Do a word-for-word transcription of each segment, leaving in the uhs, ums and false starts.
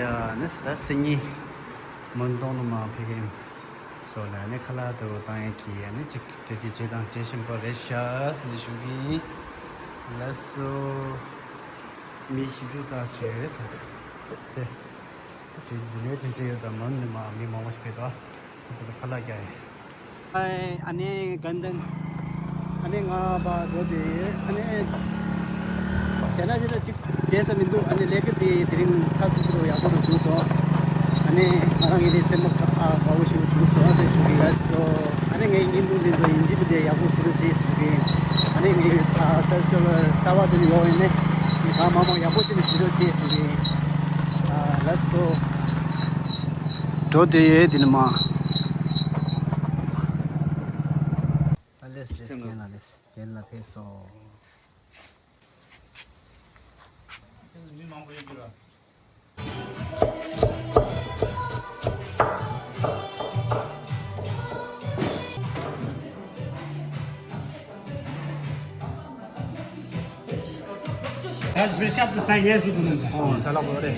ཡ་ནི་ད་སི་ཉི་མོན་དོང་ནུ་མ་ཕེ་གེམ་སོ་ལ་ནི་ཁ་ལག་དུ་བཏང་ཡ་གི་ཡ་ནི་ཅིག་དྲི་དྲི་བྱེད་དང་བྱེད་བཞིན་པ་རེད་ཤག་ཟེར་ནས་ཞུ་གི་ཡིན། ལགས་སོ། མི་ཞིག་འདུག་ཙག་བྱས་ཟེར་ཏེ། དེ་འདི་ནས་ཕྱིན་ཆད་ཡོད་དམ་མོན་ནི་མ་མི་མང་པོ་ཞིག་ཕེབས་དོ། ཁོ་ཚོ་ལ་ཁ་ལག་རྒྱག་ཡིན། ཨ་ནི་དགའ་ལྡན། ཨ་ནི་ང་བ་འགྲོ་དེ། ཨ་ནི་ཞེ་ན་ཞེ་ན་ཅིག་བྱས་ས་མི་འདུག་ཨ་ནི་ལས་ཀ་དེ་དེ་རིང་ཁ་ཚུགས་ཚུགས་ཡག་པོ་རུ་བྱུང་སོང་། ཨ་ནི་ང་རང་གི་ནི་སེམས་པ་ཁ་ཨ་དགའ་བོ་ཞིག་བྱུང་སོང་ཟེར་ཞུ་གི་ཡོད་སོ། ཨ་ནི་ངའི་བརྙན་ཐུང་འདི་ཚོ་ཡིན་གཅིག་པུ་དེ་ཡག་པོ་བཟོ་རོགས་བྱེད་ཞུ་གི་ཨ་ནི་ངའི་ཨ་སབ་སི་ཀ་རའི་བར་གསར་པ་དེ་ནི་ཡོང་ཡིན་ནི་གང་མང་མང་ཡག་པོ་བྱེད་ནི་བཟོ་རོགས་བྱེད་ཞུ་གི་ཨ་ལགས་སོ། འགྲོ་དེ་ཡས་དེ་ནི་མ། ཨ་ལེས་ལེས་རྒན་ལགས་ལེས་རྒན་ལགས་ཕེབས་སོང་། ཨོ་ས་ལ་གོ་རེ།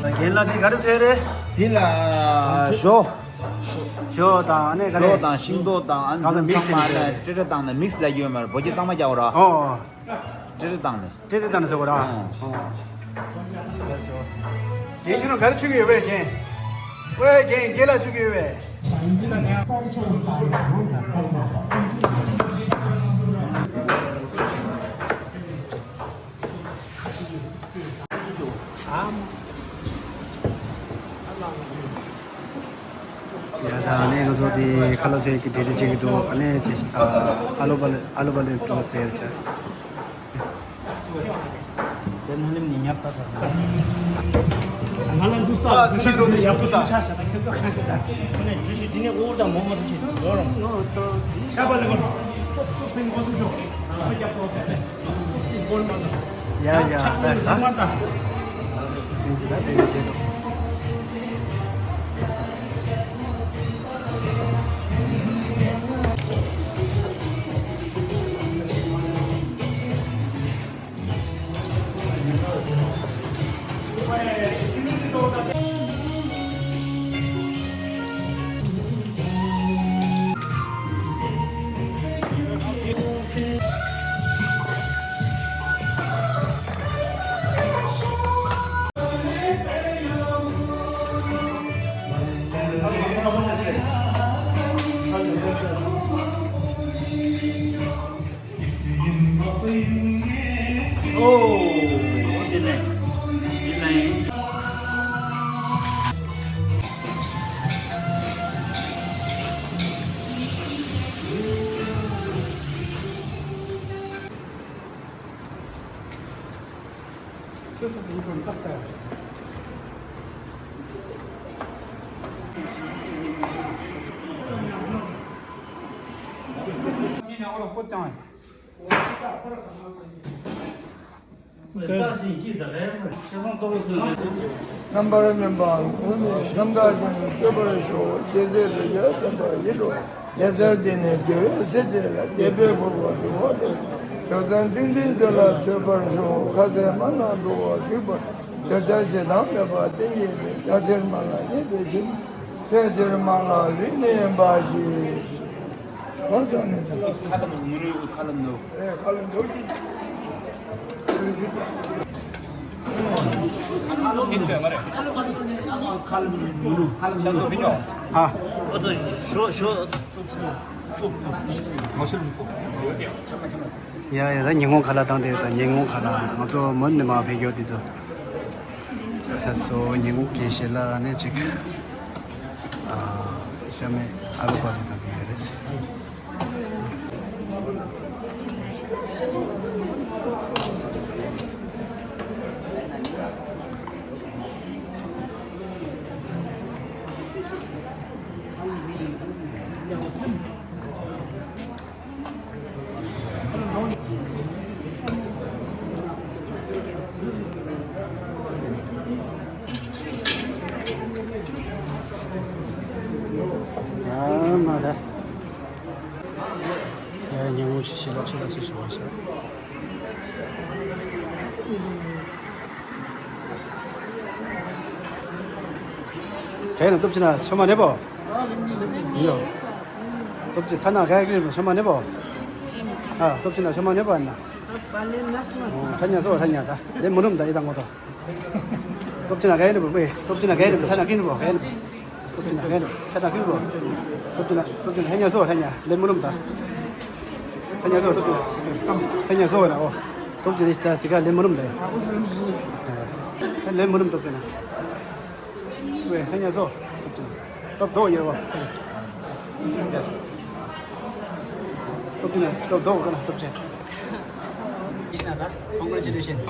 རྒན་ལགས་འདི་ག་རེ་ཟེར་རེད། འདི་ལ་ཞོ། ཞོ་དང་ཨ་ནི་ག་རེ། ཞོ་དང་ཤིང་ཏོག་དང་ཨ་ནི་གང་ལ་མིག་ཚང་མ་ལ་ཊི་ཊི་དང་ནི་མིག་སི་ལ་ཡོད་མ་རེད། བོད་ཀྱི་གཙང་མ་རྒྱག་ར། ཨོ། ཊི་ཊི་དང་ནི། ཊི་ཊི་དང་ནི་ཟེར་བ་ར། ཨོ། རྒན་ཁྱོད་རང་ག་རེ་མཆོད་ཀྱི་ཡོད་པས་རྒན། ཝེ་རྒན་རྒན་ལགས་མཆོད་ཀྱི་ཡོད་པས། ཡ་ད་ཨ་ནི་ང་ཚོ་དེ་ཁ་ལག་ཟས་ཀྱི་དེ་རིགས་བྱེད་ཀྱི་འདུག་ཨ་ནི་ཅི་ཨ་ཨ་ལུ་བ་ལེ་ཨ་ལུ་བ་ལེ་འགྲོ་ཟེར་ཟེར། ང་ལ་འདུག་ད་འདུག་ཤེས་འགྲོ་ནས་ཡག་པོ་ཆ་ཤ་ད་ཁྱོད་ཚོ་ཁ་ཤ་ད་ཁོ་ནས་འདི་ཤི་འདི་ནས་འུར་དང་མོ་མ་འདུག་ཤེས་འགྲོ་རོགས། ཤ་པ་ལེ་གོ་སོག་སོག་སེང་གོ་སུ་ཤོག་ཁ་རྒྱབ་སོག་ཁ་ཤ། ཡ་ཡ་ད་ད། ཅིན་ཅི་ད་དེ་ནས་བྱེད་དོ། རྣམ་པར་སྨིན་པའང་ཀུན་ནས་རྣམ་དག་ཅིང་སྤྱོད་པར་ཤོག །ཅེས་ཟེར་དུ་ཡང་བསྟན་པ་ཡིན་ནོ། ཉེ་ཆར་འདི་ནི་དགེ་བའི་བཤེས་གཉེན་ལ་དད་པས་བསྐུལ་བ་འགྲོ་བ་སྟེ། ཡོ་བྱད་ཏིང་འཛིན་མཛོད་ལ་མཆོད་པར་ཤོག །ཁ་ཟས་མ་ལ་འགྲོ་བ་འཇིགས་པ། འདོད་ཆགས་ཞེ་སྡང་མེད་པར་བསྟེན་བགྱིས་ཏེ། རྒྱ་ཆེར་མ་ལ་མཉེས་པའི་ཕྱིར། ཚེ་འདིར་མ་ལ་རིས་མེད་པ་ཞིག །གང་ཟག་ནི་དང་། ཁ་ལ་མུ་ནུ་ཁ་ལ་མུ་ནུ། ཨེ་ཁ་ལ་མུ་ནུ་ཅི། ཁ་ལ་མུ་ནུ་ཁ་ལ་མུ་ནུ། ཨ། ཨོ་ཏོ་ཞོ་ཞོ། ཡ་ཡ་ད་ཉིན་གུང་ཁ་ལག་བཏང་དེ་ད་ཉིན་གུང་ཁ་ལག་ང་ཚོ་མོན་ནས་མར་ཕེབས་རྒྱུ་དེ་ཚོ། ད་སོ་ཉིན་གུང་གི་ཞལ་ལག་ནས་ཅིག་ཨ་ཤ་མེད་ཨ་ལུ་པ་ལི་དང་དེ་ཡོད་རེད། ཨ་མ་ད། ལགས་སོ་ལགས་སོ་ཞུ་བ་ཞུ། ག་ཡིན་ན་སྟོབས་ཆེ་ན་ཤོ་མ་ནེ་པོ། ཡོ། སྟོབས་ཆེ་ས་ན་ག་ཡིན་ཤོ་མ་ནེ་པོ། ཨ་སྟོབས་ཆེ་ན་ཤོ་མ་ནེ་པོ་ཨ་ན། ཨོ་ཧ་ཉ་སོ་ཧ་ཉ་ད་ལེ་མུ་རུམ་ད་ཡི་ད་ངོ་ཏོ། སྟོབས་ཆེ་ན་ག་ཡིན་ནི་པོ་ཝེ། སྟོབས་ཆེ་ན་ག་ཡིན་ནི་པོ་ས་ན་ཀིན་ནི་པོ་ག་ཡིན་ནི་པོ། སྟོབས་ཆེ་ན་ག་ཡིན་ནི་པོ་ས་ན་ཀིན་ནི་པོ། སྟོབས་ཆེ་ན་སྟོབས་ཆེ་ན་ཧ་ཉ་སོ་ཧ་ཉ་ལེ་མུ་རུམ་ད། ཧ་ཉ་སོ་སྟོབས་ཆེ་ན། ཧ་ཉ་སོ་ཧ་ན་ཨོ། སྟོབས་ཆེ་ན་ད་སི་ཀ་ལེ་མུ་རུམ་ད། ལེ་མུ་རུམ་སྟོབས་ཆེ་ན། ཝེ་ཧ་ཉ་སོ་སྟོབས་ཆེ་ན། སྟོབས་དོ་ཡེ་བ། སྟོབས་ཆེ་ན་སྟོབས་དོ་ག་ན་སྟོབས་ཆེ། ཀི་ཤ་ན་ད། Congratulations.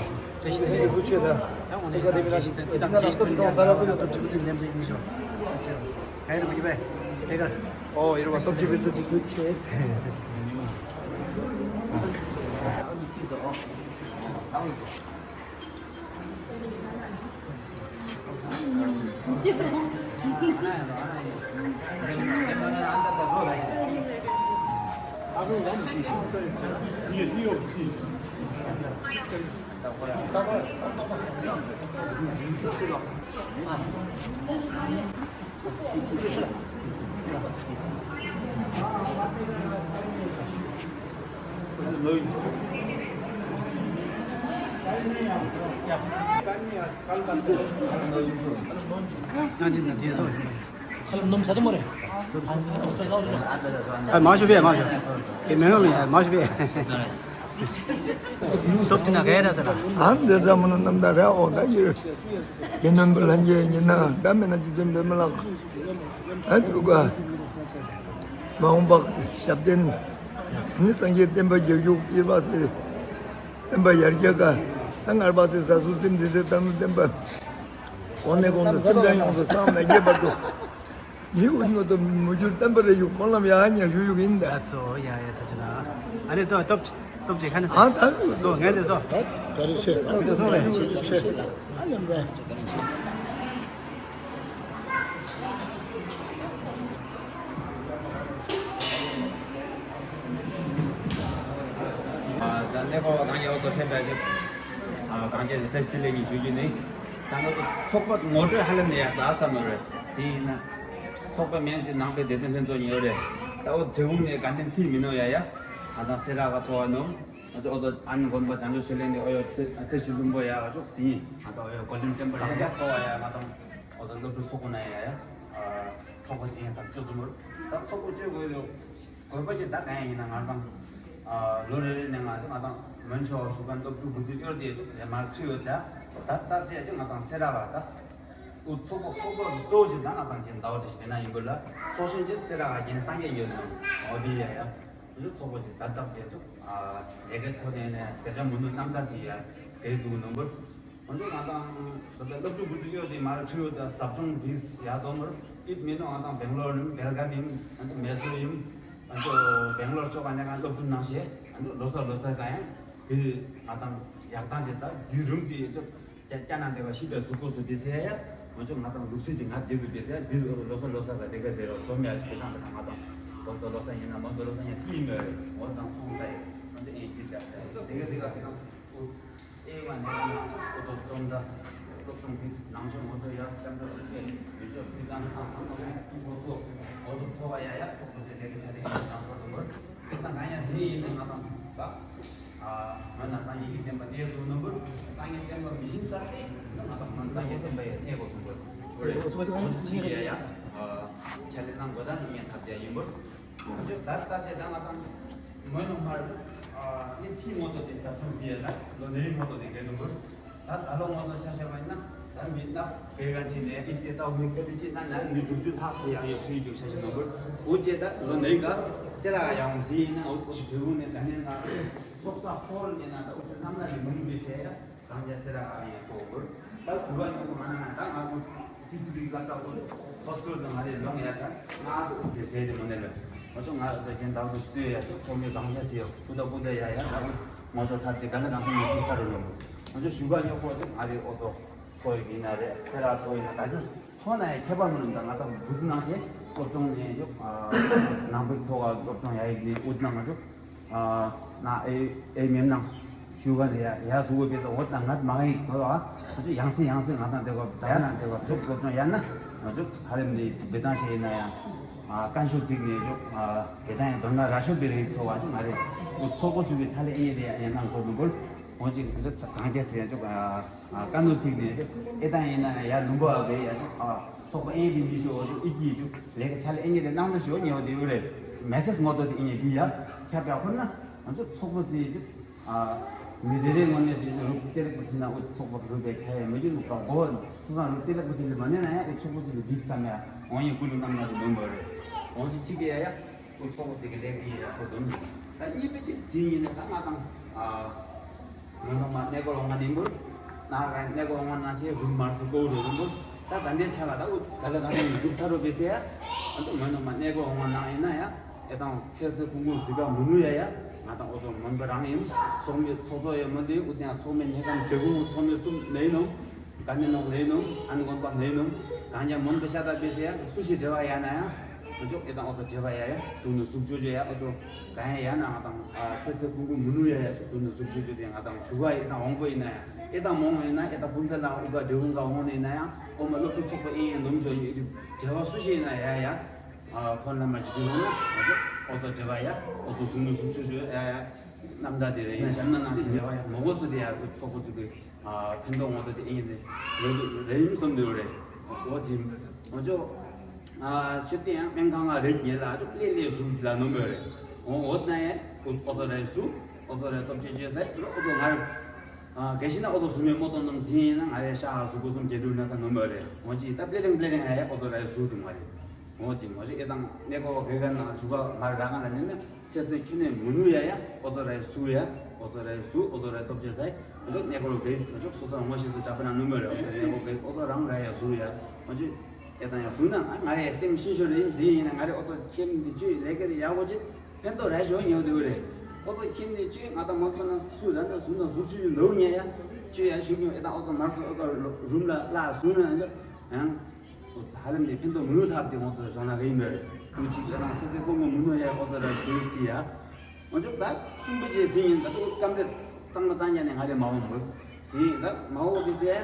ཨ་མ་ཞུ་བས་མ་ཞུ། ཨེ་མེ་ནོ་ལི་ཡ་མ་ཞུ་བས། སྟོབས་ཆེ་ན་ག་ཡ་ར་ས་ན། ཨ་འདི་འདྲ་མོ་ནི་རྣམ་ཐར་རེ་ཨོ་ད་ཡིར། དགེ་འདུན་པ་ལྷན་རྒྱས་ཡིན་ན་ད་མེད་ན་ཅི་ཙམ་འབད་མི་ལགས། ཨ་འདུག་ག་མ་འོངས་པ་ཞབས་བརྟན། ནི་སངས་རྒྱས་བསྟན་པ་རྒྱལ་བཞུགས། གཉིས་པ་སེ་བསྟན་པ་ཡར་རྒྱས་ག་ད་ལྔ་པ་སེ་ས་སུ་སེམས་འདི་སེ་དམ་བསྟན་པ། གོང་ནས་གོང་དུ་སེམས་ཅན་ཡོངས་སུ་སངས་མི་རྒྱས་པར་དུ། མི་འུ་ཉོ་དུ་མུ་ཅུར་བསྟན་པ་རེ་ཡུག་སྨོན་ལམ་ཡ་ཉ་ཞུ་ཡུག་ཡིན་ད། ཨ་སོ་ཡ་ཡ་ད་ཅི་ན། ཨ་ནི་ཏོ་སྟོབས་སྟོབས་ཅིག་ཁ་ནས་ཨ་ད་ཏོ་ངས་དེ་སོ། ད་ག་རེ་ཆེ་ད་དེ་སོ་རེད། ཆེ་ཆེ་ཨ་ལམ་རེད། ད་གནས་སྐོར་བ་གང་ཡག་ཏུ་ཕེབས་པ་ཞིག་གང་ཅི་བཀྲ་ཤིས་བདེ་ལེགས་ཀྱི་ཞུ་རྒྱུ་ནི། ད་ང་ཚོ་ཚོགས་པ་ངོ་སྤྲོད་ཧ་ལམ་ནས་ཡག་ད་བསམ་ཡོད་རེད། དེ་ཡིན་ན། ཚོགས་པ་མིང་ཅིག་ནང་པའི་བདེ་ལྡན་ལྷན་ཚོགས་ཡིན་ཡོད་རེད། ད་འོ་དེ་འུང་ནས་དགའ་ལྡན་ཐིག་མི་ནོ་ཡ་ཡ། ང་དང་སེ་ར་ག་ཚོ་བ་ནོ། ང་ཚོ་འོ་ཚོ་ཨ་ནི་དགོན་པ་བྱང་ཆུབ་ཆོས་གླིང་ནས་ཨོ་ཡོ་ཏེ་ཏེ་ཤི་ལུམ་པོ་ཡ་ག་ཅོག་ཟིན། ང་དང་ཨོ་ཡོ་གོ་ལིམ་ཏེམ་པར་ཡ་ཡ་ཚོ་བ་ཡ་ང་དང་འོ་ཚོ་སློབ་ཕྲུག་ཚོགས་པ་ན་ཡ་ཡ། ཚོགས་པ་ཞིག་ཡིན་ཐབས་ཆོས་ཟུམ་པར། ད་ཚོགས་པ་བཅོས་དགོས་ཡོད། དགོས་པ་ཞིག་ད་གང་ཡང་ཡིན་ན་ང་དང་། ལོ་རེ་རེ་ནས་ང་ཚོ་ང་དང་མོན་ཆོག་ཞུ་མཁན་སློབ་ཕྲུག་དགུ་བཅུ་ཡོད་དེ་ཚོ་དེ་མར་ཁྲིད་ཡོད་ད། ད་ལྟ་ཚེ་ཅི་ང་དང་སེ་ར་བ་ད། འུ་ཚོགས་པ་ཚོགས་པ་གཙོ་བོ་ཞིག་ད་ང་དང་གི་ཟླ་བ་དྲི་ཞིག་མེད་ན་ཡིན་དགོས་ལ། ཚོགས་གཞོན་ཅི་སེ་ར་བ་གན་སངས་རྒྱས་ཡོད་ནོ། འོ་དེ་ཡ་ཡ། འུ་ཚོགས་པ་ཞིག་ད་ལྟ་ཚེ་ཚོ། ལས་ཀའི་ཐོག་ནས་ནས་དེ་ཚོ་མུ་ནུ་རྣམ་ཐར་དེ་ཡ་དེ་བཟུང་ནོ་འབུར། ང་ཚོ་ང་དང་ད་ལྟ་སློབ་ཕྲུག་དགུ་བཅུ་ཡོད་དེ་མར་ཁྲིད་ཡོད་ད་ཟབ་སྦྱོང་འདིས་ཡག་དོ་མར་ཨིད་མི་ནོ་ང་དང་སྦེང་ལོར་ཡིན་སྦེལ་ག་ནི་ཡིན་ང་ཚོ་མེ་སོར་ཡིན་ང་ཚོ་སྦེང་ལོར་ཕྱོགས་ག་ནས་ང་སློབ་ཕྲུག་ནང་བཞིན་ང་ཚོ་ལོ་སར་ལོ་སར་ག་ཡང་དེ་ང་དང་ཡག་དང་ཞེ་ད་རྒྱུད་རིམ་དེ་ཡོད་ཚོ་ཀྱ་ཀྱ་ན་དེ་བ་ཤི་པའི་གཟུགས་སྐོར་སུ་དེ་ཚེ་ཡ་ང་ཚོ་ང་དང་ལུགས་སྲོལ་ཅིག་ང་དེ་དུ་དེ་ཚེ་དེ་ལོ་སར་ལོ་སར་ག་དེ་ག་དེ་རོ་ཚོམ་ཡ་ཅིག་དེ་དང་དེ་དང་ང་དང་ལོ་སར་ལོ་སར་ཡིན་ན་མ་ལོ་སར་ཡིན་ན་དེ་ཡིན་མོད་རེད་ངོ་དང་མཐོང་ད་ཡ་ང་ཚོ་ཨེ་ཅིག་ཀྱ་ཀྱ་དེ་ག་དེ་ག་དེ་དང་། ཨེ་མ་ནས་ང་ཚོ་ཨོ་ཏོ་ཙོང་ད་སློབ་སྦྱོང་གི་ནང་ཆོས་ངོ་ཚོ་ཡར་སྐྱབས་འགྲོ་ཞུ་མཁན་མི་ཆོས་ཕུལ་ཏང་ཐང་ཚང་མ་ཐུག་གོ་ཚོ་ཨོ་ཚོ་ཚོ་བ་ཡ་ཡ་ཚོགས་པ་ཚོའི་ལས་ཀ་བྱ་རེས་ཡིན་ནང་ཚོ་དུ་མར་ཨེ་ད་ང་ཡ་ཟིན་ཡིན་ནས་ང་དང་ད་ཨ་ང་ན་སངས་རྒྱས་ཀྱི་བསྟན་པ་གནས་སུ་ནོ་འབུར་སངས་རྒྱས་བསྟན་པ་མི་ཤིན་ཙར་ཏེ་ང་དང་ང་སངས་རྒྱས་བསྟན་པ་ཡ་གནས་གོ་ཚོ་འབུར་ཨོ་རེ་ཨོ་ཚོ་ཨོ་ཚོ་ཅི་ཡ་ཡ་ཆ་ལས་གནང་དགོས་ད་ནི་ངས་ཐབས་བྱས་ཡིན་འབུར། ང་ཚོས་ད་ལྟ་ཅེ་ད་ང་དང་མོས་ནོ་མར་ནི་ཐིག་ངོ་ཚོ་དེ་ཟབ་སྦྱོང་བྱས་ལ་ལོ་ནའི་ངོ་ཚོ་དེ་གས་འདུག་གོ། ད་ད་ལོ་ངོ་ཚོ་ཆ་བཞག་པ་ཡིན་ན་ད་མི་ན་བེ་ག་ཅིག་ནས་ཨི་ཙེ་ཏའོ་མི་ཁ་དི་ཅིག་ན་ན་མི་དྲུག་ཅུ་ལྷག་དེ་ཡང་ཡོད་ཤི་འཇུག་ཆ་ཞིག་འདུག་གོ། འུ་ཅེ་ད་ལོ་ནའི་ག་སེ་ར་ཡང་ཟི་ཡིན་ན་འུ་ཅི་དུས་ནས་ད་ནས་ང་ཚོགས་ས་ཧོལ་ནས་ན་ད་འུ་ཅུ་རྣམ་ལ་ནས་མི་ཡིན་པའི་ཚེ་ཡ། གང་རྒྱ་སེ་ར་ཨ་རི་ཡང་གཙོ་བོར། ད་ཞུ་བ་ཡོང་གི་མ་ན་ང་ད་ང་ཚོ་ཏི་སི་བི་སློབ་གྲྭ་ཧོ་སི་ཊལ་དུ་ང་རེ་ལོང་ཡ་ད་ང་ཚོ་ཨུ་ཏེ་ཟེར་ཏེ་མོ་ནེ་ལ། ང་ཚོ་ང་ཚོ་རྒན་བདག་ཏུ་སྤྱོད་ཡ་ཚོ་ཁོ་མོའི་གང་རྒྱ་ཟེར་ཡོ་ཀུ་ད་ཀུ་ད་ཡ་ཡ་ད་ང་ཚོ་ཐར་ཏེ་ག་ན་གང་ཚོ་མི་ཐུག་ཚར་རུ་ལོ། ང་ཚོ་ཞུ་བ་ཡོང་གོ་ཏེ་ང་རེ་ཨོ་ཚོ་ཚོ་ཡི་ན་རེ་སེ་ར་ཚོ་ཡི་ན་ད་ཚོ་ཚོ་ན་ཡ་ཁྱད་པར་མི་ལུང་ད་ང་ཚོ་འཛུགས་གནང་ཆེ་སློབ་སྦྱོང་ནས་ཡོ་ནང་པའི་ཐོག་ག་སློབ་སྦྱོང་ཡ་ཡི་ནི་ཨུ་ད་ན་ང་ཚོ། ན་ཨེ་ཨེ་མེམ་ནང་ཞུ་ག་ནས་ཡ་ཡ་སུ་བོ་དེ་ཚོ་འོ་ད་ང་མ་ཡིན་དོ་བ་ཨ་ཚོ་ཡང་སེ་ཡང་སེ་ང་དང་དེ་གོ་ད་ཡ་ན་དེ་གོ་ཐུབ་གོ་ཅོང་ཡ་ན་ང་ཚོ་ཧ་ལམ་དེ་ཚོ་བེ་དང་ཤེས་ཡིན་ན་ཡང་ཀན་ཤོ་ཐིག་ནས་ཅོ་བེ་དང་ཡང་དོན་ན་ར་ཤོ་བེ་རེ་ཐོ་བ་ང་རེ་ཚོགས་པ་ཚུགས་པའི་ཚ་ལེ་ཨེ་ཡེ་དེ་ཡ་ཡ་ནང་གོ་མི་འབོལ་འོ་ཅིག་ང་ཚོ་གང་རྒྱ་ཟེར་ཡ་ཅོ་ཀན་ནོ་ཐིག་ནས་ཅོ་ཨེ་དང་ཡིན་ན་ཡ་ལུང་པ་བེ་ཡ་ཅོ། ཚོགས་པ་ཨེ་འདི་འདི་ཞོ་ཨིག་གི་ཞུ་ལས་ཀ་ཆ་ལས་ཨེ་ངེ་དེ་གནང་འདི་ཞོ་ཉེ་བ་དེ་ཡོད་རེད། མེ་སེ་སི་ངོ་ཏོ་དེ་ཨེ་ངེ་འདི་ཡ་ཁྱབ་ཡ་ཁོ་ན་ང་ཚོ་ཚོགས་པ་དེ་ཨ་མི་རེ་རེ་ངོ་ནས་དེ་རུབ་ཏེ་ལེགས་པོ་ཐིན་ན་འུ་ཚོགས་པ་རུབ་པའི་ཁ་ཡ་མི་རྒྱུ་ནུ་ཀ་གོ་སུ་སང་རུབ་ཏེ་ལེགས་པོ་ཐིན་ལ་མ་ནེ་ན་ཡ་འུ་ཚོགས་པ་དེ་ལ་འགྲིག་བསམ་ཡ་འོང་ཡ་ཀུ་ལུ་རྣམ་ན་དེ་ལོན་པ་རེད། འོང་ཅི་ཅི་གེ་ཡ་ཡ། ཁོ་ཚོགས་པ་ཅིག་གི་ལས་ཀ་ཡིན་ཡ་ཁོ་འདུག་ད་གཉིས་པའི་ཅིག་ཟིན་ཡིན་ན་ད་ང་དང་ཨ་ངོ་ནོ་མ་གནས་སྐོར་འོང་ང་ནིན་པུར་ན་ག་གནས་སྐོར་འོང་ང་ན་ཆེ་རུམ་མར་སུ་ཀོ་རུ་རུམ་པུར་ད་ད་འདས་ཆ་ལ་ད་འུ་ག་ལ་ག་ནས་འགྲུབ་ཚར་རོ་བེ་སེ་ཡ་ཨ་ད་ངོ་ནོ་མ་གནས་སྐོར་འོང་ང་ན་ཡིན་ན་ཡ་ཨེ་དང་ཚེ་སེ་ཀུང་ཀུང་ཟི་ག་མུ་ནུ་ཡ་ཡ་ང་དང་འོ་ཚོ་མོན་པ་རང་ཡིན། ཚོགས་མི་ཚོགས་གཙོ་ཡ་མོན་དེ་འུ་དེ་ཡང་ཚོགས་མི་ནས་ག་ནས་འབྲས་སྤུངས་ཚོགས་མི་གསུམ་ལས་ནོ། ག་ནས་ནོ་ལས་ནོ། ཨ་ནི་དགོན་པ་ལས་ནོ། གང་ཡང་མོན་པ་ཤ་སྟག་བེ་སེ་ཡ་སུ་ཞིག་འབྲེལ་བ་ཡ་ན་ཡ། ང་ཚོ་ཨེ་དང་འོ་ཚོ་འབྲེལ་བ་ཡ་ཡ་ཟུག་ནས་ཟུག་ཆོས་ཆོས་ཡ་འོ་ཚོ་གང་ཡང་ཡ་ན་ང་དང་ཨ་ཚེ་ཚེ་ཀུང་ཀུང་མུ་ནུ་ཡ་ཡ་ཚོ་ཟུག་ནས་ཟུག་ཆོས་ཆོས་དེ་ང་དང་ཞུ་བ་ཨེ་དང་འོང་པོ་ཡིན་ན་ཡ་ཨེ་དང་མོང་ཡིན་ན་ཨེ་དང་སྤུན་ཚ་ལ་ཨུ་ག་འབྲེལ་བུ་ག་འོང་ནས་ཡིན་ན་ཡ་ཨོ་མ་སློབ་ཕྲུག་ཚོགས་པ་ཨེ་ཡང་ནོམ་ཆོས་ཡོད་ཀྱི་འབྲེལ་བ་སུ་ཞིག་ཡིན་ན་ཡ་ཡ། ཨ་ཕོན་ལ་མ་ཅིག་དུས་ཧོང་ན་ང་ཚོ་ཨོ་ཚོ་འབྲེལ་བ་ཡ་ཨོ་ཚོ་ཟུག་ནས་ཟུག་ཆོས་ཆོས་ཡ་ཡ་རྣམ་ཐར་དེ་རེད། ཡིན་ན་གཞན་ན་ནང་བཞིན་འབྲེལ་བ་ཡ་མོ་གོ་སུ་དེ་ཡ་ཚོགས་པ་ཚུགས་པའི། ཕན་ཐོགས་ངོ་ཐོག་དེ་ཨིན་རེད་རེད་ཡིན་བསམ་འདུག་རེད། འོ་ཅི་ང་ཚོ་ཆེ་དེ་ཡང་སྨན་ཁང་ང་རེད་ཉེ་ལ་ཨ་ཅོ་ལེ་ལེ་ཟུག་ལ་ནོམ་ཡོད་རེད། འོ་འོ་ན་ཡང་ཨོ་ཚོ་རེད་ཟུག་ཨོ་ཚོ་རེད་སྟོབས་ཆེ་ཆེ་ཟེར་ཨོ་ཚོ་ང་རེད། གལ་སྲིད་ན་ཨོ་ཚོ་ཟུག་མེད་མོ་ཏོ་ནམ་ཟིན་ཡིན་ན་ང་རེད་ཤ་ཧ་ཟུག་གོ་སུམ་བརྒྱད་དྲུག་ན་ཁ་ནོམ་ཡོད་རེད། འོ་ཅི་ད་པླེ་རིང་པླེ་རིང་ང་ཡང་ཨོ་ཚོ་རེད་ཟུག་དུ་མ་རེད། འོ་ཅི་ང་ཚོ་ཨེ་དང་གནས་སྐོར་བ་གེ་ག་ན་ཞུ་ག་མ་ར་ག་ན་ནི་ནི། ཚེ་ཚེ་ཆུ་ནས་མུ་ནུ་ཡ་ཡ་ཨོ་ཏོ་རེ་སུ་ཡ་ཨོ་ཏོ་རེ་སུ་ཨོ་ཏོ་རེ་སྟོབས་ཆེ་ཚེ་ཨོ་ཅོ་གནས་སྐོར་གེ་སུ་ཅོ་སུ་ཚང་མ་ཤེས་སུ་གྲྭ་པ་ན་ནུ་མོ་རེ་ཨོ་ཏོ་གནས་སྐོར་གེ་ཨོ་ཏོ་རང་ར་ཡ་སུ་ཡ་ཨོ་ཅོ་ཨེ་དང་ཡ་སུ་ན་ང་ང་ཡ་སེམས་ཤིན་ཤོར་རེ་ཡིན་ཟིན་ཡིན་ན་ང་རེ་ཨོ་ཏོ་ཁྱེད་འདི་ཅོས་ལས་ཀ་རེ་ཡག་པོ་ཅིག་ཕན་ཐོགས་ར་ཞོ་ཉོ་དེ་རེ་ཨོ་ཏོ་ཁྱེད་འདི་ཅོས་ང་དང་མ་ཐོན་ན་སུ་ར་འདྲ་སུ་ན་ཟུག་ཆུ་ཡོད་ནོ་ཉེ་ཡ་ཅོས་ཡ་ཤུགས་ཉོ་ཨེ་དང་ཨོ་ཏོ་མར་སུ་ཨོ་ཀ་རུམ་ལ་ལ་སུ་ན་ཡང་། ཧ་ལམ་ནི་ཕན་ཐོགས་མི་ཡོད་ཐབས་དེ་ངོ་ཚོ་བྱུང་ན་གི་ཡིན་པས། དུས་གཅིག་ལ་ནང་ཚེ་ཚེ་ཀོ་ངོ་མི་ནོ་ཡ་ཨོ་ཏོ་ར་ཟུར་གྱི་ཡ། ང་ཚོ་ད་གསུམ་པོ་ཅེས་ཟིན་ཡིན་ད་དུ་སྐམ་དེ་བཏང་མ་བཏང་ཡ་ནས་ང་རེ་མ་འོང་བུ། ཟིན་ཡིན་ད་མ་འོང་གི་ཚེ།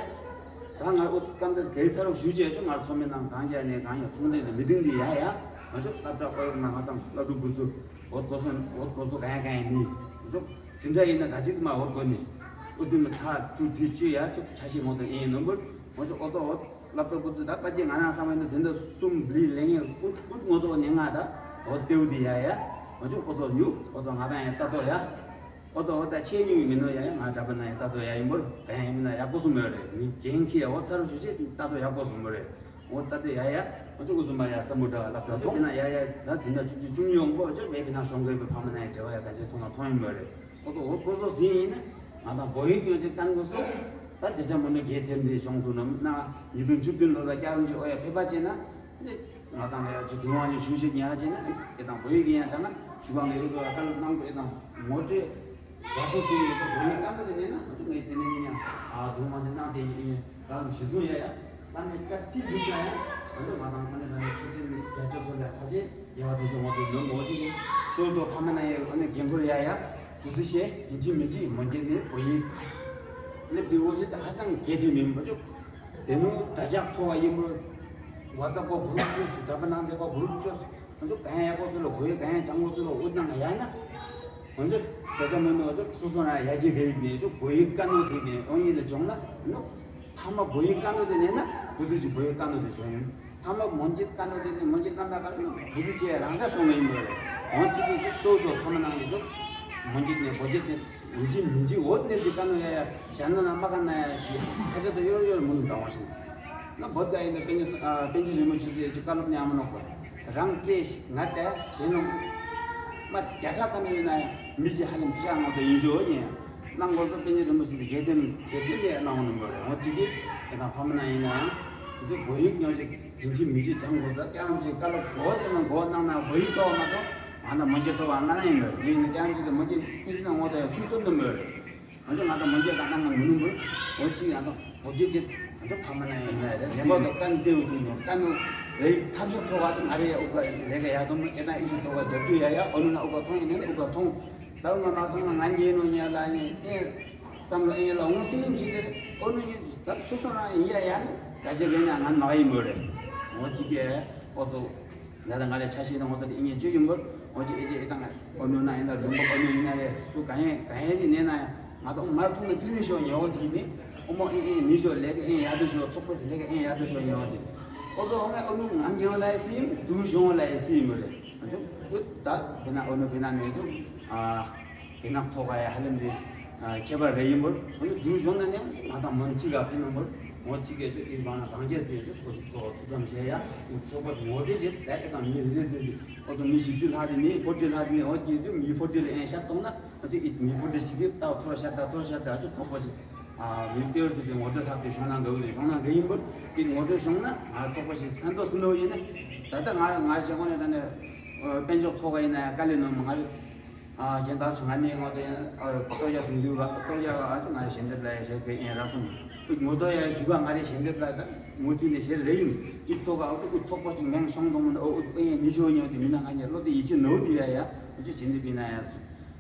ད་ང་ཨོ་སྐམ་དེ་གའི་ཚ་རོགས་ཞུ་བྱས་ཅུང་ང་ཚོ་མི་ནང་གང་རྒྱ་ནས་གང་ཡང་ཚོང་དེ་མི་ཏིང་གི་ཡ་ཡ། ང་ཚོ་སློབ་གྲྭ་ཨོ་ཡོད་ན་ང་དང་སློབ་ཕྲུག་དགུ་ཚོ་ཨོ་གོ་སོ་ཨོ་གོ་སོ་གང་ཡ་གང་ཡ་ནི། ང་ཚོ་འཛིན་གྲྭ་ཡིན་ན་ག་ཅིག་མ་ཨོ་གོ་ནི། ཨོ་དེ་མི་ཐ་ཐུ་དྲི་ཅུ་ཡ་ཅུ་ཆ་ཤི་ངོ་དང་ཨེ་ཡིན་ནམ་བུ། ང་ཚོ་ཨོ་ཏོ་ཨོ། སློབ་གྲྭ་ཀུ་ཙུ་ད་པ་ཅི་ང་རང་བསམ་བློ་འཛིན་གྲྭ་གསུམ་བླི་ལེ་ངེ་ཨུད་ཨུད་ངོ་ཏོ་ནི་ང་ད་ཨོ་ཏེའུ་དི་ཡ་ཡ། ང་ཚོ་ཨོ་ཏོ་ཉུ་ཨོ་ཏོ་ང་དང་ཡ་ཏ་ཏོ་ཡ། ཨོ་ཏོ་ཨོ་ད་ཆེ་ཉུ་མི་ནོ་ཡ་ཡ་ང་འདྲ་པ་ན་ཡ་ཏ་ཏོ་ཡ་ཡིན་པོར་ག་ཡ་མི་ན་ཡ་ཀོ་སུ་མོ་རེ་མི་རྒན་ཁི་ཡ་ཨོ་ཚ་རུ་ཞུ་ཅེ་ཏ་ཏོ་ཡ་ཀོ་སུ་མོ་རེ། ཨོ་ཏ་ཏོ་ཡ་ཡ། ང་ཚོ་ཨུ་ཟུ་མ་ཡ་ས་མུ་ཏྲ་སློབ་གྲྭ་ཐོག་མི་ན་ཡ་ཡ་ད་འཛིན་གྲྭ་བཅུ་གཅིག་བཅུ་གཉིས་ཡོང་གོ་ཅོ་བེ་བི་ན་ཤོང་གེ་བེ་ཕ་མ་ན་ཡ་དྲེ་བ་ཡ་ག་ཅེ་ཐོང་ན་ཐོང་ཡིན་མོ་རེ། ཁོ་ཚོ་འོ་ཁོ་ཚོ་ཟིན་ཡིན་ན་ང་དང་བོད་ཡིག་ཉོ་ཆེད་བཀའ་འགོ་སོང་། ད་དེ་ཆ་མོ་ནི་རྒྱལ་ཐེམ་དེ་གཞུང་ཚོ་ནམ་ན་ཉིས་སྟོང་བཅུ་བདུན་ལོ་ལ་བསྐྱར་རུ་ཅིག་ཨོ་ཡ་ཕེབས་པ་བྱས་ན་ང་དང་ལ་ཡ་ཅིག་དུང་བ་ཉིད་ཞུ་ཞིག་ཉག་བྱས་ན་ཨེ་དང་བོད་ཡིག་ཡང་ཆ་ན་ཞུ་གང་ལས་ཡོད་དོ་ཨ་ཀ་ལ་གནང་དགོས་ཨེ་དང་ངོ་སྤྲོད་རྒྱ་མཚོ་དེ་ཡོད་ཚོ་བོད་ཡིག་བཀའ་འདོད་དེ་ནས་ན་ང་ཚོ་ངའི་དེ་ནས་ཉིན་ཡང་ཨ་དུང་བ་ཞིག་གནང་དེ་ཡིན། ད་ལམ་གཞི་བཟུང་ཡ་ཡ། ད་ནི་སྐབས་ཐིག་འཇུག་ན་ཡང་ད་ལྟ་ང་དང་ཁོ་ནི་ད་ནི་ཆོས་ལྡན་རྒྱ་ཆོས་ཚོ་ལ་ཁ་ཆེ་རྒྱལ་བ་དེ་ཚོ་ང་ཚོ་ནོར་མོ་ཞིག་གིས་གཙོ་གཙོ་ཕ་མ་ན་ཡ་ཨ་ནི་འགན་ཁུར་ཡ་ཡ་དུ་ཚི་ཤེ་ཡིན་གཅིག་མིན་གཅིག་མ་འགྱེད་ནི་བོ་ཡིན། སླེབས་དུས་འོ་ཟི་ད་ཧ་ཅང་གལ་ཏེ་མིན་པ་ཅོ། དེ་ནུ་དྲ་རྒྱ་མཐོ་བ་ཡིན་པ། ཝ་ཙ་ཀོ་གུ་རུབ་ཅོ་སུ་དྲ་པ་ནང་དེ་ཀོ་གུ་རུབ་ཅོ་སུ། ང་ཚོ་གང་ཡག་པོ་ཚོ་ལ་གོ་ཡི་གང་ཡག་སྤྱང་པོ་ཚོ་ལ་འུ་ནང་ཡ་ན། ང་ཚོ་དེ་ཚོ་མི་འདུག་ང་ཚོ་སོ་སོ་རང་ཡ་གི་གེ་ཡིག་ནས་ཚོ་གོ་ཡི་ཀ་ནོ་དེ་ནས་ཨོ་ཡིན་ལ་བྱུང་ན་ནོ། ཕ་མ་གོ་ཡི་ཀ་ནོ་དེ་ནས་ན་བུ་ཚོ་ཅིག་གོ་ཡི་ཀ་ནོ་དེ་བྱུང་ཡིན། ཕ་མ་མོན་གྱི་ཀ་ནོ་དེ་ནས་མོན་གྱི་ནམ་ད་ཀ་ནོ་བུ་ཚོ་ཅེ་རང་ཅག་བྱུང་ཡིན་མོད་རེད། ཨོ་ཅིག་གིས་ཚོ་གཙོ་གཙོ་ཕ་མ་ནང་ནས་ཚོ་མོན་གྱི་ནས་གོ་གྱི་དེ། ཡིན་གཅིག་མིན་གཅིག་འོ་གནས་ཀྱི་བཀའ་ནོ་ཡ་ཡ་ཞན་ན་ན་མ་ག་ན་ཡ་ཞིག་ཁ་ཆེ་དུ་ཡོར་ཡོར་མུན་དང་བ་ཞིག་ན་བོད་ད་ཡིན་ན་པཎ་ཆེན་པཎ་ཆེན་རིན་པོ་ཆེ་ཚོ་ཡ་ཅིག་བཀའ་སློབ་ཉམས་མ་ནོག་པ་རང་སྐད་ང་ཏེ་ཞེ་ནོ་མ་རྒྱ་ཁྲ་བཀའ་ནོ་ཡིན་ན་ཡ་མི་ཞིག་ཧ་ལམ་ཤ་ངོ་ཏེ་ཡིན་ཞོ་ཡིན་གནང་དགོས་སོ་པཎ་ཆེན་རིན་པོ་ཆེ་ཚོ་དགེ་ལྡན་དགེ་ལྡན་ལས་གནང་བ་ནོ་མོ་རེད། འོ་ཅིག་གིས་དེ་དང་ཕ་མ་ན་ཡིན་ན་ཡང་ཚོ་བོད་ཡིག་ཉོ་ཞིག་ཡིན་གཅིག་མིན་གཅིག་སྦྱང་དགོས་ད་སྐྱ་རམ་ཅིག་བཀའ་སློབ་གོ་དེ་ན་གོ་གནང་ན་བོད་ཡིག་ཐོག་མ་ཐོག་ང་ད་མོན་གྱི་ཐོག་བ་ང་ན་ཡིན་པ་ཟིན་ཡིན་ན་སྐྱ་རམ་ཅིག་དེ་མོན་གྱི་ཡིན་ན་ངོ་ད་ཡ་ཚུལ་སྟོན་དུ་མོ་རེད། ང་ཚོ་ང་ད་མོན་གྱི་ད་ནང་ན་མི་ནུ་མོ་འོ་ཅིག་ཡང་ད་བོད་སྐད་ཅིག་ང་ཚོ་ཕ་མ་ན་ཡིན་ན་རེད་ལེན་པ་དང་ཀན་ཏེའུ་དུ་ནོ་ཀན་ནུ་རེ་ཐབས་ཤོར་ཐོག་བ་ང་རེ་ཡ་ཨུ་ག་ལས་ཀ་ཡ་དོ་མོ་ཨེ་ད་ཨི་ཤི་ཐོག་བ་རྒྱབ་རྒྱུ་ཡ་ཡ་ཨོ་ནུ་ན་ཨུ་ག་ཐོང་ཡིན་ན་ཨུ་ག་ཐོང་། ད་ང་མ་གཏོང་ན་ང་ཉན་ནོ་ཉན་ལ་ཉན་ཨེ་བསམ་བློ་ཨེ་ལ་འོང་སྲིད་ཡིན་ཞིག་དེ་རེད། ཨོ་ནུ་ཉན་ད་སོ་སོ་རང་ཡིན་ཡ་ཡ་ནི་ག་ཅེ་གེ་ན་ང་མ་ཡིན་མོ་རེད། འོ་ཅི་གེ་ཨོ་ཚོ་ང་དང་ང་རེ་ཆ་ཤས་དང་ཨོ་ད་ཨེ་ཉན་ཅོ་ཡིན་མོ། འོ་ཅི་ཨེ་ཅེ་ཨེ་དང་ཨོ་ནུ་ན་ཡིན་ད་ལུང་པ་ཨོ་ནུ་ཡིན་ན་རེད། སུ་ག་ཡན་ག་ཡན་དེ་ནས་ན་ཡ་ང་དང་མར་ཐུག་ན་དུས་ནི་ཤོ་ཉོ་དེ་ནི་ཨོ་མོ་ཨེ་ཨེ་ནི་ཤོ་ལེགས་ཨེ་ཡ་དུ་ཤོ་ཚོགས་པ་ལེགས་ཨེ་ཡ་དུ་ཤོ་ཉོ་དེ་ཨོ་ད་ཨོ་ང་ཨོ་ནུ་ང་ཉོ་ལ་ཡ་སི་ཡིན་དུ་ཤོ་ལ་ཡ་སི་ཡིན་མོ་རེད། ཨ་ཅོ། ཨུ་ད་བེ་ན་ཨོ་ནུ་བེ་ན་མེ་ཅོ། ཨ་བེ་ན་ཐོ་ག་ཡ་ཧ་ལམ་དེ་ཨ་ཁྱད་པར་རེ་ཡིན་པོར། ཨོ་ནུ་དུ་ཤོ་ན་ནས་ང་དང་མང་ཅི་ག་ཕེ་ན་པོར། ངོ་ཅི་གེ་ཅོ་ཨིར་བ་ན་གང་ཅེ་སེ་ཅོ་ཁོ་ཚོ་ཐུ་ཙམ་བྱེད་ཡ། ཨུ་ཚོགས་པ་ངོ་དེ་ཅེ་ད་ཨེ་དང་མི་རེ་རེ་དེ་ཨོ་ཚོ་མི་བཞི་བཅུ་ལྷག་དེ་ནི་ཕོར་ཏི་ལྷག་དེ་ནི་ཨོ་ཅི་ཅོ་མི་ཕོར་ཏི་ལ་ཨེ་ཤ་གཏོང་ན། ཨ་ཅོ་ཨི་མི་ཕོར་ཏི་ཞིག་གི་ད་ཐོ་ཤ་ད་ཐོ་ཤ་ད་ཨ་ཅོ་ཚོགས་པ་ཞིག་ཨ་མི་ཕེར་དུ་དེ་ངོ་སྤྲོད་ལྷག་དེ་ཤོང་ན་འགའ་བོ་དེ་ཤོང་ན་འགའ་ཡིན་པོར། ཨི་ངོ་སྤྲོད་ཤོང་ན་ང་ཚོགས་པ་ཞིག་ཕན་ཐོགས་སུ་ནོ་ཡིན་ན། ད་ལྟ་ང་ང་ཞེ་ཁོ་ནས་ད་ནས་དཔལ་འབྱོར་ཐོ་ག་ཡིན་ན་ཡང་དཀའ་ལས་ནོ་མ་ང་རེད། ཨ་རྒན་དར་སོང་ང་ནི་ངོ་དེ་ཡང་ཨ་ཏོ་ཡ་དུང་དུ་བ་ཏོ་ཡ་བ་ཨ་ཅོ་ང་རེ་ཞལ་འདེབས་ལ་ཡ་ཞལ་བེ་ཨེ་ར་སོང་། ངོ་ཏོ་ཡ་ཞུ་ག་ང་རེ་ཞལ་འདེབས་ལ་ད་ངོ་དུས་ནས་ཞལ་རེ་ཡིན། ཨི་ཐོ་ག་ཨ་ཏོ་ཚོགས་པ་ཅིག་མེང་ཤོང་དོ་མོ་ཨོ་ཨུ་ཨེ་ནི་ཤོ་ཉོ་དེ་མི་ན་ང་ཉེ་ལོ་དེ་ཡི་ཆེ་ནོ་དེ་ཡ་ཡ་ཨ་ཅོ་ཞལ་འདེབས་ཡིན་ན་ཡ་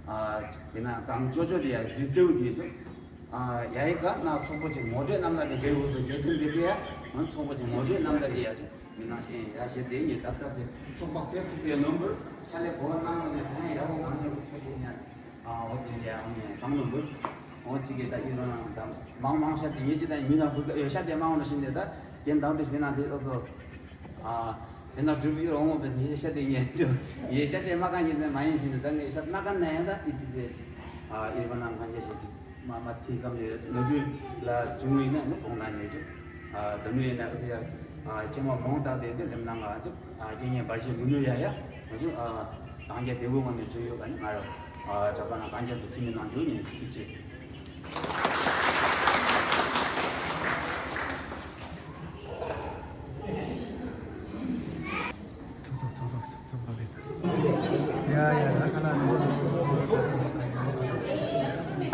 ཨ་ཅོ་བེ་ན་གང་ཅོ་ཅོ་དེ་ཡ་དུས་ཏེའུ་དེ་ཡ་ཅོ། ཨ་ཡ་ཡི་ག་ན་ཚོགས་པ་ཅིག་ངོ་སྤྲོད་རྣམ་དག་གི་འབྲས་བུ་སོ་རྒྱལ་ཐུན་པའི་ཚེ་ཡ་ང་ཚོགས་པ་ཅིག་ངོ་སྤྲོད་རྣམ་དག་གི་ཡ་ཅོ། མི་ནང་བཞིན་ཡ་ཞེ་དེ་ཉིད་ད་ལྟ་དེ་ཚོགས་པ་ཕེབས་སུ་ཕེབས་ནོམ་བུར་ཆ་ལས་གོ་བ་གནང་བ་ནས་གང་ཡག་པོ་གང་ཡག་པོ་ཚོགས་ཀྱི་ཉན། ཨ་འོ་དེ་ཡ་འོ་ནས་བཟང་ནོམ་བུར། འོ་ཅི་གེ་ད་ཨི་རོ་ན་ད་མང་མང་ཤ་དེ་ངེད་ཅི་ད་མི་ནང་བུ་ད་ཡོད་ཤ་དེ་མང་བ་ནང་བཞིན་དེ་ད་རྒན་དང་དེ་མི་ནང་དེ་ཨོ་ཚོ། ཨ་དེ་ན་གྲུབ་ཡོད་འོང་བ་དེ་ངེད་ཤ་དེ་ངེད་ཅོ་ཡེ་ཤ་དེ་མ་གང་ཡིན་དེ་མ་ཡིན་བཞིན་དེ་ད་ངེད་ཤ་མ་གང་ན་ཡང་ད་ཨི་ཅི་ཅེ་ཨ་ཨི་རོ་ན་གང་ཡག་ཤ་ཅིག་མ་མ་ཐི་ཀམ་ནས་ནོར་འཁྲུལ་ལ་བྱུང་ཡིན་ན་ནི་དགོངས་དག་ཉེས་ཅིག་ཨ་དེ་ནས་ཡིན་ན་ཨུ་ཚོ་ཡ་ཨ་ཁྱེད་མ་མོང་བཏགས་ཏེ་དེ་ལེམ་ནང་ང་ཅིག་ཨ་རྐྱེན་ངན་བར་ཆད་མི་ནུས་ཡ་ཡ་ང་ཚོ་ཨ་དང་རྒྱ་དེ་བོ་ངོ་ནས་བྱོས་ཡོད་ག་ནི་ང་ར་ཨ་གྲྭ་པ་ནང་གང་རྒྱ་ཚོ་ཐི་མི་ནང་འཇོག་ཉེས་ཅིག་ཅིག་ཐུག་ཐུག་ཐུག་ཐུག་ཐུག་ཐུག་ཐུག་ཡ་ཡ་ད་ཁ་ལག་ནི་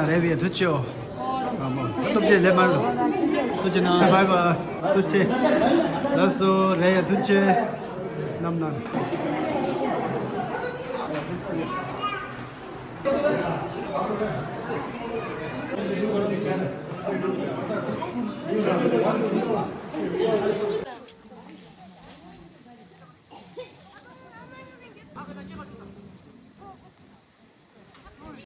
རེ་བའི་དུ་ཅོ། སྟོབས་ཆེ་ལེ་མར་ལོ། དུ་ཅེ་ན་བའི་བའི་དུ་ཅེ། ལགས་སོ་རེ་ཡ་དུ་ཅེ། ནམ་ནམ།